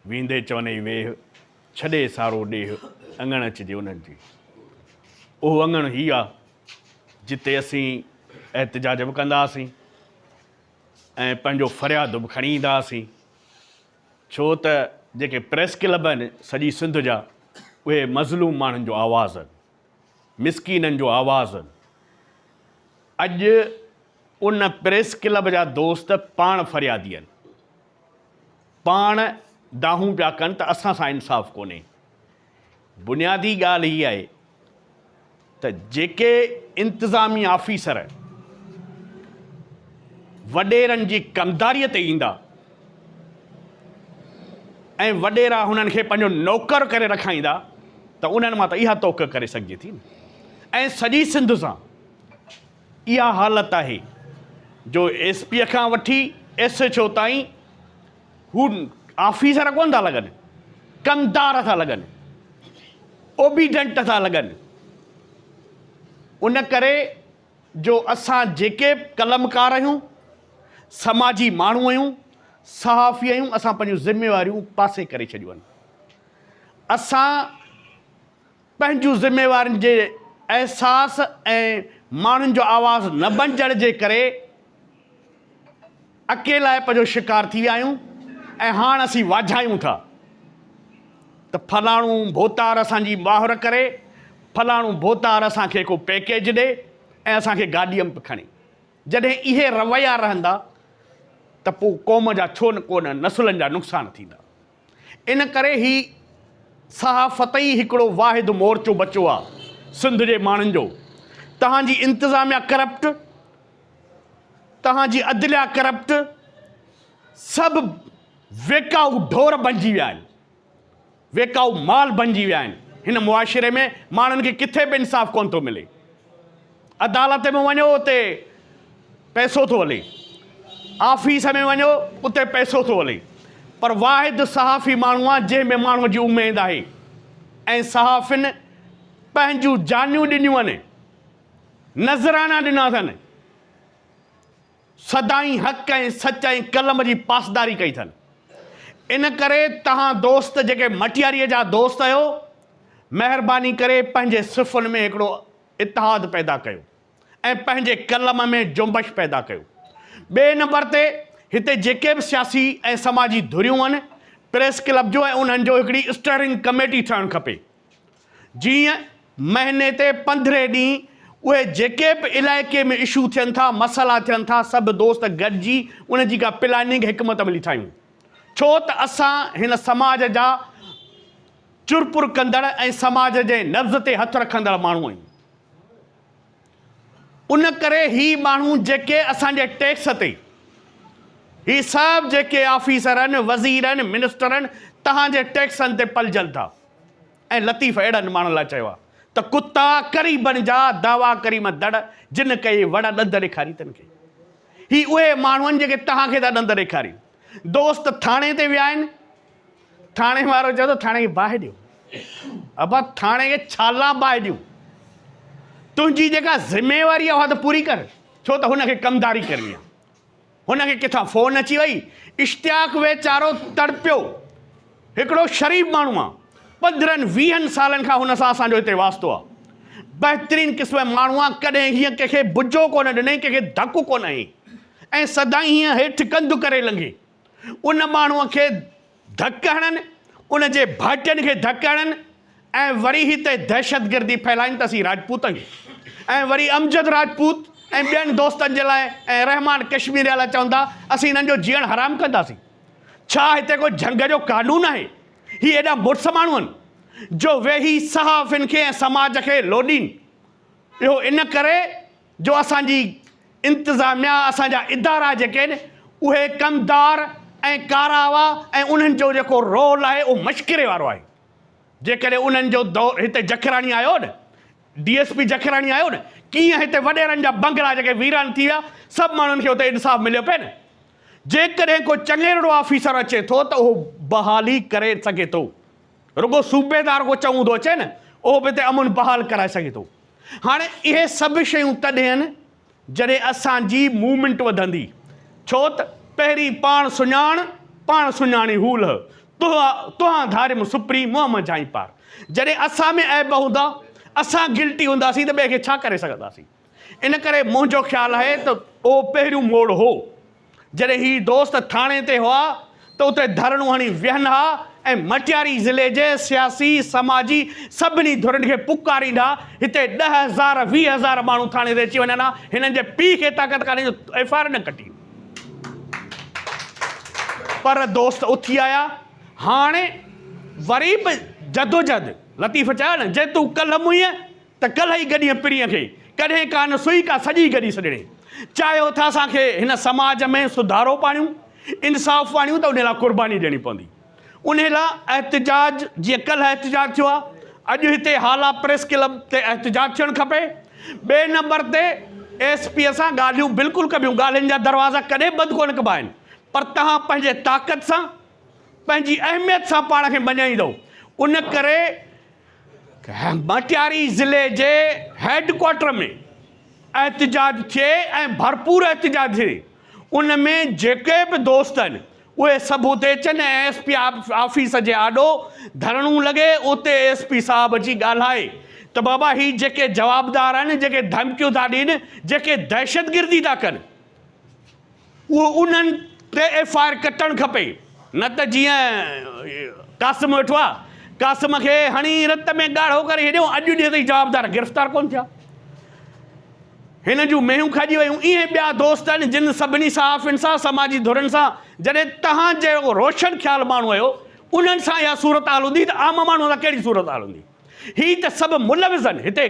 ويندي چونئي ويهه، ڇڏي سارو ڏيهه، اڱڻ اچجي انهن جي. اهو اڱڻ هي آ، جتي اسين احتجاج به ڪندا هئاسين ۽ پنهنجو فرياد به کڻي ايندا هئاسين. ڇو ته جيڪي پريس ڪلب آهن سڄي سنڌ جا، اهي مظلوم ماڻهن جو آواز آهن، مسڪينن جو آواز آهن. اڄ ان پريس ڪلب جا دوست پاڻ فريادي آهن. پاڻ دانهون پيا ڪن ته اسان سان انصاف ڪونهي. بنيادي ڳالهه هي آهي ته جيڪي انتظامي آفيسر وڏيرن جي ڪمداريء تي ايندا ۽ وڏيرا هنن کي پنهنجو نوڪر ڪري رکائيندا ته انهن مان ته اها توقع ڪري سگهجي ٿي نه ۽ سڄي سنڌ سان اها حالت آهي جو ايس پي کان وٺي ايس ايڇ او تائين هو آفيسر ڪونه ٿا لڳن، ڪمدار ٿا لڳن، اوبيڊنٽ ٿا لڳن. ان ڪري جو اسان جيڪي به قلمڪار آهيون، سماجي ماڻهو آهيون، صحافي آهيون، اسان پنهنجون ذميواريون پاسي ڪري ڇڏيون آهن. اسان پنهنجون ذميوارين جي احساس ۽ ماڻهن جو آواز نه بنجڻ جي ڪري اڪيلائپ جو شڪار ٿي ويا آهيون ۽ هاڻ اسين واجهايون ٿا ته فلاڻو ڀوتار اسان جي واهر ڪري، فلاڻو ڀوتار اسان کي ڪو پيڪيج ڏي ۽ اسان کي گاڏيء ۾ به کڻي. جڏهن اهي رويا رهندا ته پوء قوم جا ڇو نه ڪو نه نسلن جا نقصان ٿيندا. ان ڪري هي صحافت ئي هڪڙو واحد مورچو بچيو آ سنڌ جي ماڻهن جو. توهان جي انتظاميا ڪرپٽ، توهان جي عدليا ڪرپٽ، سڀ ويڪائو ڍور بنجي ويا آهن. ويڪائو مال بنجي ويا آهن. هن معاشري ۾ ماڻهن کي ڪٿي به انصاف ڪونه ٿو ملي. عدالت ۾ وڃو اتي پئسو ٿو هلي، آفيس ۾ وڃو اتي پئسو ٿو هلي، پر واحد صحافي ماڻهو آهي جنهن ۾ ماڻهو جي اميد آهي ۽ صحافين پنهنجون جانيون ڏنيون آهن، نذرانا ڏنا اٿن. سدائين حق ۽ سچ ۽ قلم جي پاسداري ڪئي اٿن. ان ڪري توهان دوست جيڪي مٽياريء جا دوست آهيو، مهرباني ڪري پنهنجي صفن ۾ هڪڙو اتحاد پيدا ڪيو ۽ پنهنجي قلم ۾ جنبش پيدا ڪيو. ٻئي نمبر تي هتي جيڪي به سياسي ۽ سماجي ڌريون آهن، پريس ڪلب جو ۽ انهن جو هڪڙي اسٽيئرنگ ڪميٽي ٺهڻ کپي. جيئن مهيني تي پنڌرهين ڏينهن اهي جيڪي به علائقي ۾ اشو ٿين ٿا، مسئلا ٿين ٿا، سڀ دوست گڏجي ان جي ڪا پلاننگ حڪمت عملي ٺاهيون. ڇو ته اسان هن سماج جا چرپر ڪندڙ ۽ سماج جي نبض تي هٿ رکندڙ ماڻهو آهيون. ان ڪري هي ماڻهو جيڪي اسان جي ٽيڪس تي هي سڀ جيڪي آفيسر آهن، وزير آهن، منسٽر آهن، توهان جي ٽيڪسن تي پلجن ٿا. ۽ لطيف اهڙن ماڻهن لاء چيو آهي ته ڪتا قريبن جا دعويٰ ڪريم دڙ، جن ڪئي وڙ ڏند ڏيکاري تن کي. هي اهي ماڻهو آهن جيڪي توهان کي ٿا ڏند ڏيکارين. دوست ٿاڻي تي ويا آهن، ٿاڻي وارو چيو ته ٿاڻي کي باهه ڏيو. ابا ٿاڻي کي ڇا لا باهه ڏيون؟ تنهنجي جيڪا ذميواري آهي اها ته پوري ڪر، ڇو ته هن کي ڪمداري ڪرڻي آهي. هن کي ڪٿان فون اچي وئي. اشتياق ويچارو تڙپيو. هڪڙو شريف ماڻهو آ. پندرهن ويهن سالن کان هن سان اسان جو هتي واسطو آ. بهترين قسم جو ماڻهو آ. ڪڏهن هيئن ڪنهن کي بجو ڪونه ڏنائين، ڪنهن کي ڌڪ ڪونه هنئين ۽ سدائين هيئن هيٺ ڪنڌ ڪري لنگهي. ان ماڻهوء کي ڌڪ هڻن، ان جي ڀائٽين کي ڌڪ هڻن ۽ وري هتي دهشتگردي ڦهلائين ته اسين راجپوت آهيون ۽ وري امجد راجپوت ۽ ٻين دوستن جي لاء ۽ رحمان ڪشميري لاء چون ٿا اسين هنن جو جيئڻ حرام ڪنداسين. ڇا هتي ڪو جهنگ جو قانون آهي؟ هي ايڏا مڙس ماڻهو آهن جو ويهي صحافين کي ۽ سماج کي لوڏين. اهو ان ڪري جو اسان جي انتظاميا، اسان جا ادارا جيڪي آهن اهي ڪمدار ۽ ڪاراوا ۽ انهن جو جيڪو رول آهي اهو مشڪري وارو آهي. جيڪڏهن انهن جو دور هتي جکراڻي آيو نه، ڊي ايس پي جکراڻي آيو نه، ڪيئن هتي وڏيرن جا بنگلا جيڪي ويران ٿي ويا، سڀ ماڻهن کي اتي انصاف مليو پئي نه. جيڪڏهن ڪو چڱيرڙو آفيسر اچي ٿو ته اهو بحالي ڪري سگهي ٿو. رڳو صوبيدار ڪو چڱو ٿو اچي نه، اهو به هتي امن بحال ڪرائي سگهي ٿو. هاڻي اهي سڀ شيون تڏهن جڏهن اسان جي موومينٽ وڌندي. ڇو ته پهرين پاڻ سڃاڻ، پاڻ سڃاڻي هو لهه. توهان ڌاريم سپرين، منهن منجهان ئي پار. جڏهن اسان ۾ عيب هوندا، اسان گلٽي هونداسين ته ٻئي کي ڇا ڪري سگهنداسين؟ ان ڪري منهنجو خيال آهي ته اهو پهريون موڙ هو. جڏهن هي دوست ٿاڻي تي هئا ته اتي ڌرڻو هڻي ويهن ها ۽ مٽياري ضلعي جي سياسي، سماجي سڀني ڌرين کي پڪارين ها، هتي 10,000، 20,000 ماڻهو ٿاڻي تي اچي وڃن ها، هنن جي پيء کي طاقت ڪانهي جو ايف I R نه ڪٽي. پر دوست اٿي آيا، هاڻي وري به جدوجھد، لطيف چيو نه، جي تون ڪلهه مئين ته ڪلهه ئي گڏينء پرينء کي، ڪڏهن ڪانه سوئي ڪا سڄي گڏي سڄڻي. چاهيو ٿا اسان کي هن سماج ۾ سڌارو پاڻيون، انصاف پاڻيون ته انهي لاء قرباني ڏيڻي پوندي. انهي لاء احتجاج جيئن ڪلهه احتجاج ٿيو آهي، اڄ هتي هالا پريس ڪلب تي احتجاج ٿيڻ کپي. ٻئي نمبر تي ايس پي سان ڳالهيون بلڪل ڪبيون، ڳالهين جا دروازا ڪڏهن به بند ڪونه ڪبا آهن، پر توهان پنهنجي طاقت سان، پنهنجي اهميت سان پاڻ کي مڃائيندؤ. ان ڪري مٽياري ضلعي جي هيڊ ڪوارٽر ۾ احتجاج ٿئي ۽ ڀرپور احتجاج ٿئي ان ۾ جيڪي به دوست آهن اهي سڀ اتي اچن ۽ ايس پي آفيس جي آڏو ڌرڻو لڳي اتي ايس پي صاحب اچي ڳالهائي ته بابا هي جيڪي جوابدار آهن جيڪي ڌمڪيون ٿا ڏين جيڪي دهشتگردي ٿا ڪن اهو انهن تي ايف I R ڪٽڻ کپي نه ته جيئن قاسم ويٺو آ قاسم کي هڻي رت ۾ ڳاڙهو ڪري ڇڏيو اڄ ڏينهن تائين جوابدار گرفتار ڪون ٿيا هن جون مينهون کاڄي ويون ايئن ٻيا دوست آهن جن سڀني صحافين سان سماجي ڌرين سان جڏهن تهان جهڙو روشن خيال ماڻهو آهيو انهن سان اها صورتحال هوندي ته عام ماڻهو سان ڪهڙي صورتحال هوندي هي ته سڀ ملوث آهن هتي.